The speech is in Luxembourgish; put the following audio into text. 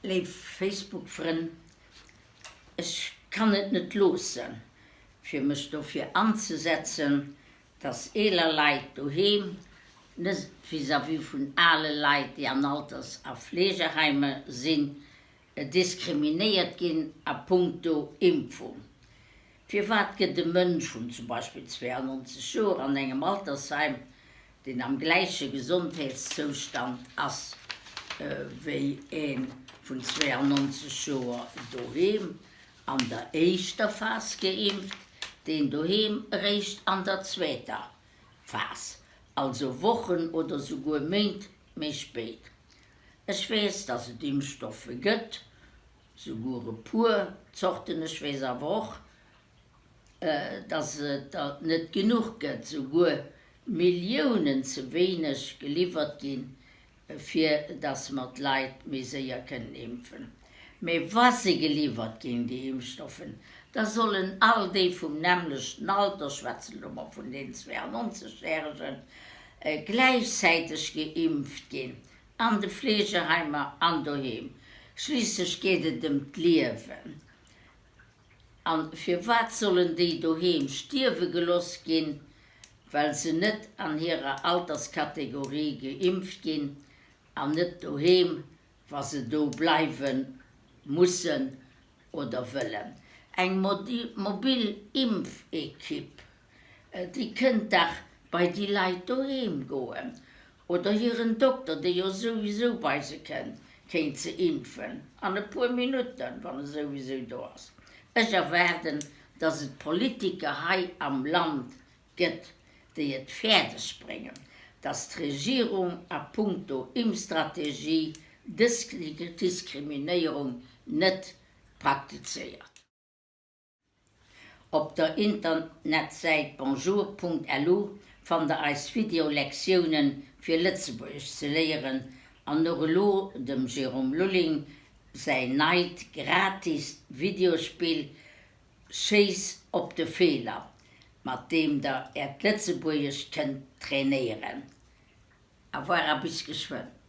Léif Facebook-Frënn, ech kann et net loossen, fir mech dofir anzesetzen, dass eeler Leit doheem, net vis-à-vis vun ale Leit, déi an Alters a Fleegeheimer sinn, diskriminéiert ginn a puncto Impfung. Firwat gëtt e Mënsch vun zum Beispill 92 Joer an engem Altersheim, deen am gläiche Gesondheetszoustand ass wéi ee vun 92 Joer doheem, an der éischter Phas geimpft, deen doheem eréischt an der zweeter Phas, also Wochen oder souguer Méint méi spéit? Ech weess, dass et Impfstoffe gëtt, souguer e puer Zorten, ech weess awer och, dass et der net genuch gëtt, souguer Milliounen ze wéineg geliwwert ginn, fir dass mer d'Leit méi séier kënnen impfen. Mä wa se geliwwert ginn, déi Impfstoffen, da sollen all déi vum nämmlechten Alter, ech schwätzen elo mol vun den 92 Järegen, gläichzäiteg geimpft ginn, an de Fleegeheimer an doheem. Schliisslech geet et ëm d'Liewen. A firwat sollen déi doheem stierwe geloss ginn, well se net an hirer Alterskategorie geimpft ginn an net doheem, wa se do bleiwe mussen oder wëllen? Eng mobil Impfekipp, déi kënnt dach bei déi Leit doheem goen Oder hiren Dokter, dee jo souwisou bei se kënnt, kéint se impfen, an e puer Minutten, wann e souwisou do ass. Ech erwaarden, dass et Politiker hei am Land gëtt, déi et fäerdeg bréngen, dass d'Regierung a puncto Impfstrategie dës Diskriminéierung net praktizéiert. Op der Internetsäit bonjour.lu fannt der eis Video-Lektiounen fir Lëtzebuergesch ze léieren an och elo dem Jérôme Lulling säin neit gratis Videospill Schéiss op de Feeler, mat deem der äert Lëtzebuergescht kënnt trainéieren. Au revoir a bis geschwënn!